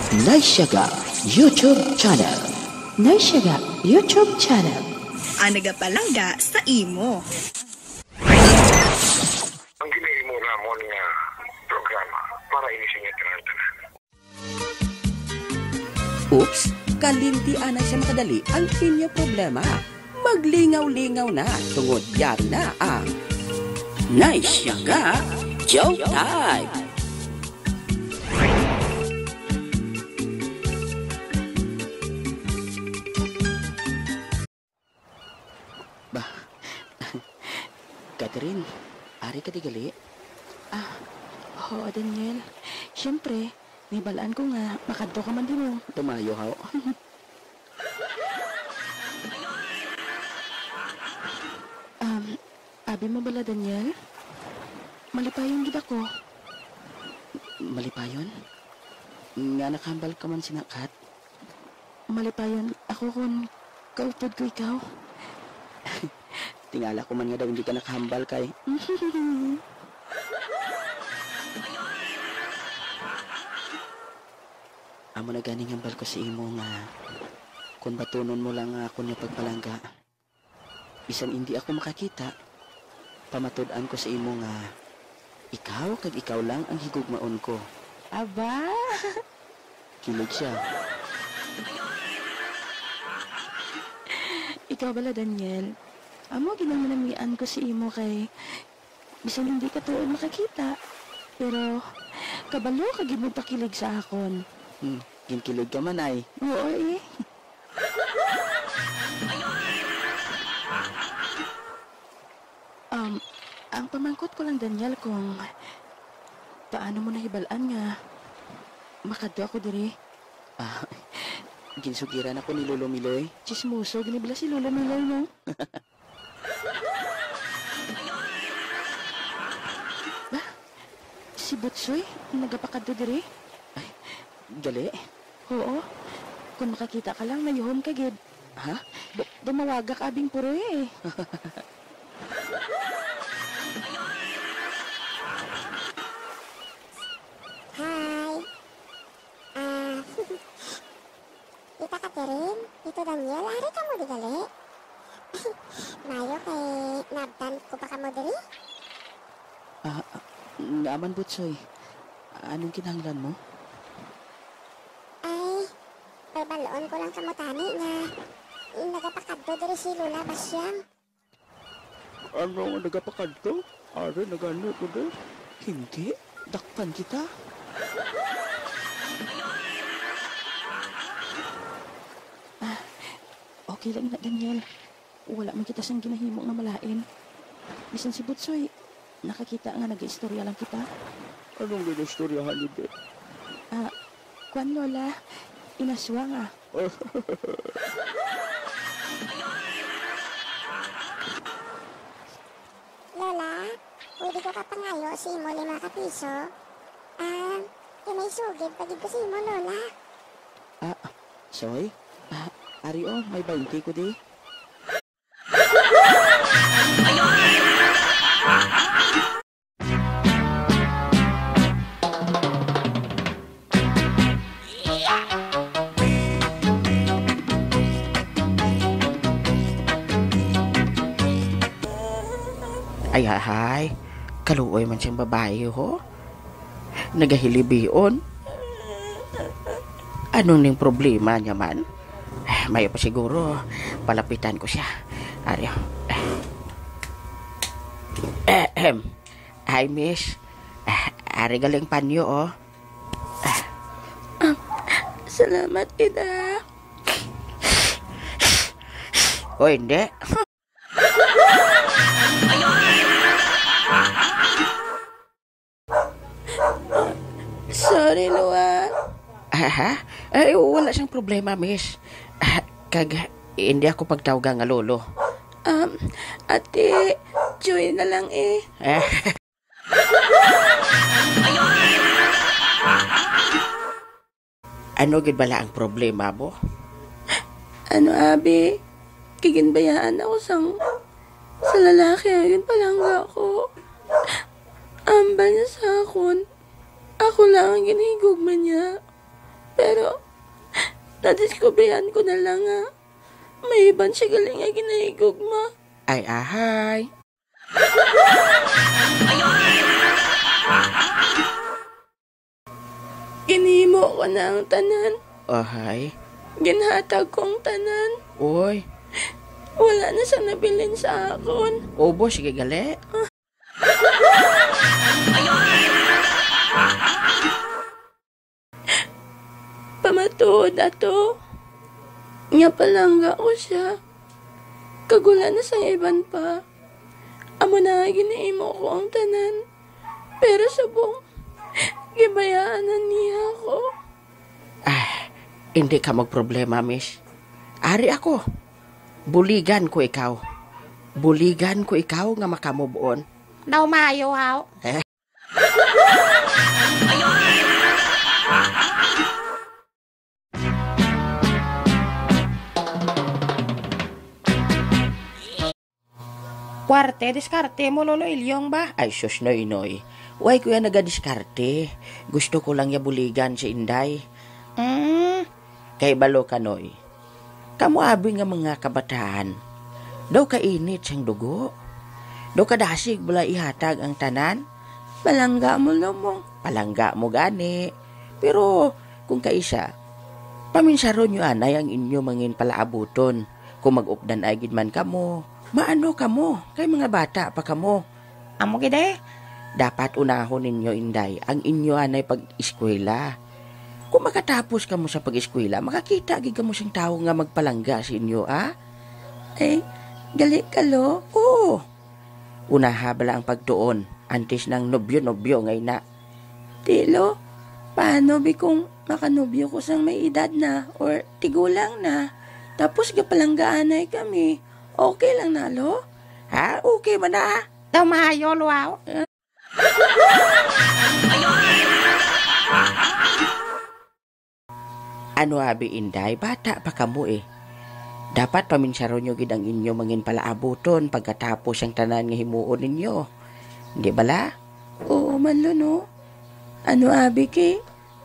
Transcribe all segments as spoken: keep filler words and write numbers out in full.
Naisyaga YouTube Channel. Naisyaga YouTube Channel. Ang nagapalangga sa imo. Ang ginahimo namon nga programa para ini sa inyo tanan-tanan. Oops, kalinti anay sa makadali ang inyo problema. Maglingaw-lingaw na tungod yari na ang Naisyaga Joke Time. Ba, Catherine, ari ka di gali? Ah, oo, Daniel. Siyempre, nibal-an ko nga makadto ka man diri. Tumayo, haw. Um, abi mo bala, Daniel? Malipayon gid ako. Malipayon? Nga nakahambal ka man sina Kat? Malipayon ako kon kaupod ko ikaw. Tingala ko man nga daw hindi ka nakahambal kay amo na ganing hambal ko sa imo nga kung batunon mo lang nga akon nga pagpalangga, bisan indi ako makakita, pamatud-an ko sa imo nga ikaw kag ikaw lang ang higugmaon ko. Aba! Kilig siya. Ikaw bala, Daniel, amo gid ang namian ko sa imo kay bisan hindi ka tuod makakita, pero kabalo ka gid mo pakilig sa akon. Hmm, ginkilig ka man ay. Oo, eh. Um, ang pamangkot ko lang, Daniel, kung paano mo nahibal-an nga makadto ako diri? Ah, ginsugiran ako ni Lolo Miloy. Chismoso gid ni bala si Lolo Miloy, no? Ba? Si Butsoy nagapakadto diri? Ay, gali? Oo. Kung makakita ka lang, mayuhom ka gid. Ha? Du-, dumawaga ka, abing puroy, eh. Hi. Ah, Tita Catherine, Tito Daniel, ari kamo di gali? Mayo kay naabtan ko pa kamo diri? Ah, ah, nga man, Butsoy. Anong kinahanglan mo? Ay, pabal-on ko lang kamo tani nga nagapakadto diri si Lola Basyang. Ano nga nagapakadto? Ari, nagani ko di. Hindi. Dakpan kita. Ah, okay lang na, Daniel. Wala man kita sang ginahimo nga malain. Bisan si Butsoy, nakakita nga nag-iistorya lang kita. Anong ginaistoryahan ni Beth? Ah, kwan, Lola. Inaswang, ah. Lola, pwede ko ka pangayo sa imo lima ka piso? Ah, kay may sugid pa gid ko sa imo, Lola. Ah, Soy? Ah, ari, oh, may baynte ko di. Ay, ay, ay. Kaluoy man siyang babayi, ho. Nagahilibion. Ano ning problema niya man? Mayo pa siguro, palapitan ko siya. Ari, oh. Ahem. Hi, miss. Ah, ari galing panyo, oh. Ah, salamat, Ida. O, hindi. Sorry, Lua. Aha. Ay, wala siyang problema, miss. Ah, kag, hindi ako pagtawga nga lolo. Um, ate, Joy na lang eh. Ah. Ano gid bala ang problema mo? Ano, abi? Kay ginbayaan ako sang, sa lalaki nga ginpalangga ko. Ambal niya sa akon. Ako lang ang ginhigugma niya. Pero, nadiskubrihan ko na lang nga may iban siya gali nga ginahigugma. Ay, ahay. Ginhimo ko na ang tanan. Ahay. Ginhatag ko ang tanan. Uy. Wala na siya nabilin sa akon. Ubos, sige, gali. Pamatuod ato nga palangga ko siya, kag wala na sang iban pa. Amo na nga ginahimo ko ang tanan, pero subong gibayaan na niya ako. Ah, hindi ka magproblema, miss. Ari ako. Buligan ko ikaw. Buligan ko ikaw nga makamove on. Daw maayo, haw. Eh? Puwerte diskarte mo, Lolo Ilyong, ba? Ay, sus, Noy, Noy. Way ko yan nagadiskarte. Gusto ko lang ya buligan si Inday. Mm. Kay balo ka, Noy. Kamo abi nga mga kabataan, daw kainit sang dugo. Daw kadasig bala ihatag ang tanan. Palangga mo, Lomong. Palangga mo gani. Pero kung kaisa, paminsaron nyo anay ang inyo mangin palaabuton. Kung mag-updan ay gid man kamo, maano kamo, kay mga bata pa kamo. Amo gid eh. Dapat unahon ninyo, Inday, ang inyo anay pag-eskwela. Kung makatapos kamo sa pag-eskwela, makakita gid kamo sing tawo nga magpalangga sa inyo, ah? Ay, gali ka, Lo? Oo. Unaha bala ang pagtuon, antes nang nobyo-nobyo nga ina. Ti, Lo, paano bi kung makanobyo ko sang may edad na or tigulang na, tapos gapalanggaanay kami? Okay lang na, Lo? Ha? Okay man na. Daw maayo, Lo, aw. Ano abi, Inday? Bata pa kamo eh. Dapat paminsaron nyo gid ang inyo mangin palaabuton pagkatapos ang tanan nga himuon ninyo. Di bala? Oo man, Lo, no? Ano abi kay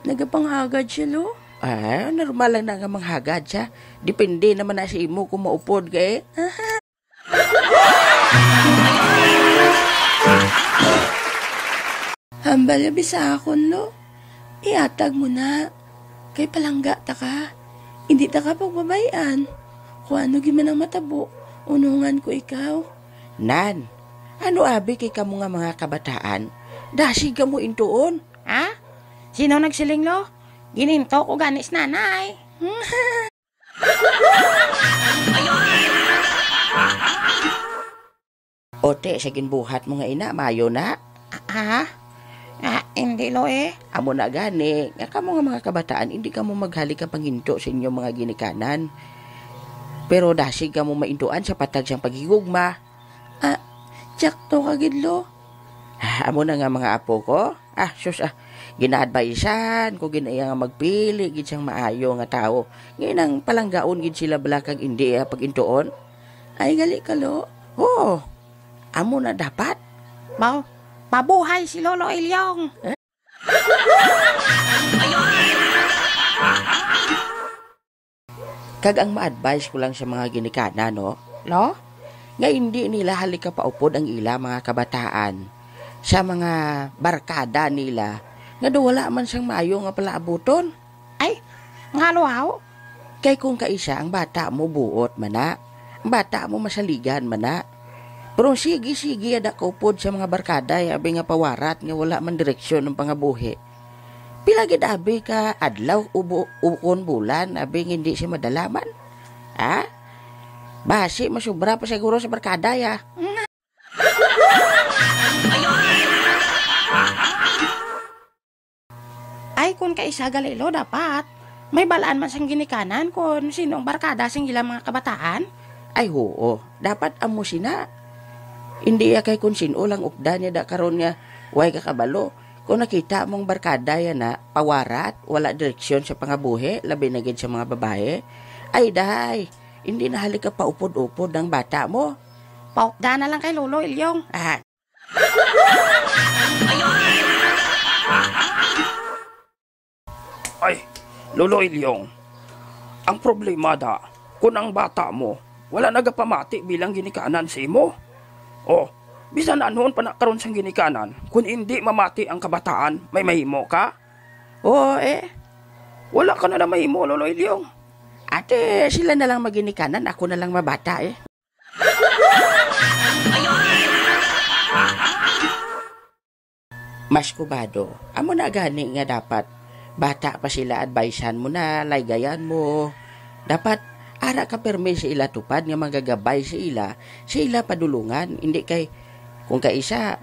nagapanghagad siya, Lo? Ah, normal lang na nga manghagad siya. Depende naman na sa imo kung maupod ka eh. Hambal abi sa akon, Lo. Ihatag mo na. Kay palangga ta ka. Hindi ta ka pagbabay-an. Kung ano gid man ang matabo, unungan ko ikaw. Nan, ano abi kay kamo nga mga kabataan? Dasig kamo intuon. Ha? Sino nagsiling, Lo? Gininto ko gani si Nanay. Ote, sa ginbuhat mo nga ina, mayo na. Ha? Ah, hindi, Lo, eh. Amo na gani, nga kamo nga mga kabataan, hindi kamo maghalik ka panginto sa inyong mga ginikanan. Pero dasig kamo maintuan sa patag sang paghigugma. Ah, tsakto ka gid, Lo. Ah, amo na nga mga apo ko. Ah, sus, ah. Gina-advisean ko gid iya nga magpili gid sang maayo nga tawo. Nga inang palanggaon gid sila bala kag indi iya pag-intuon. Ay, gali ka, Lo? Oo. Amo na dapat. Mao, mabuhay si Lolo Ilyong. Kag ang ma-advise ko lang sa mga ginikanan, no? Lo? Nga indi nila halikapaupod ang ila mga kabataan sa mga barkada nila nga daw wala man sang maayo nga palaabuton. Ay, nga, Lo, aw? Kay kung kaisa ang bata mo buot man na, ang bata mo masaligan man na. Pero sige-sige ada kaupod sa mga barkada, abi nga pawarat nga wala man direksyon ang pangabuhi. Pila gid abi ka adlaw ubo, ukon bulan, abi nga hindi siya madalaman? Ha? Basi masubra pa siguro sa barkada, ya. Ay, kun kaisa gali, Lo, dapat may balaan man sang ginikanan kun sino ang barkada sang ilang mga kabataan. Ay, huo. Dapat amo sina. Hindi ya kay kun sino lang updan niya da karon nga way ka kabalo. Kung nakita mong barkada ya na, pawarat, wala direksyon sa pangabuhi, labi na gid sa mga babae. Ay, dahay, hindi na halika paupod-upod ang bata mo. Paupda na lang kay Lolo Ilyong. Ah. Ay, Lolo Ilyong, ang problema da, kung ang bata mo, wala nagapamati bilang ginikanan sa imo. O, bisan anuon pa na karon sang ginikanan, kung hindi mamati ang kabataan, may mahimo ka? Oo, eh. Wala ka na na mahimo, Lolo Ilyong. Ate, sila na lang maginikanan, ako na lang mabata, eh. Mas kubado, amo na gani nga dapat bata pa sila, advisean mo na, laygayan mo. Dapat ara ka pirmi sa ila tupad nga magagabay sa ila, sa ila padulungan, hindi kay kung kaisa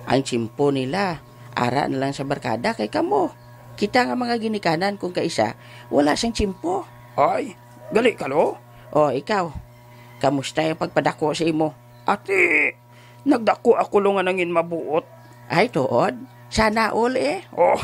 ang tiyempo nila, ara na lang sa barkada kay kamo. Kita nga mga ginikanan kung kaisa, wala siyang tiyempo. Ay, gali ka, lo? O, ikaw, kamusta ang pagpadako sa imo? Ati, nagdako ako, lo, nga nangin mabuot. Ay, tuod? Sana all, eh. Oh.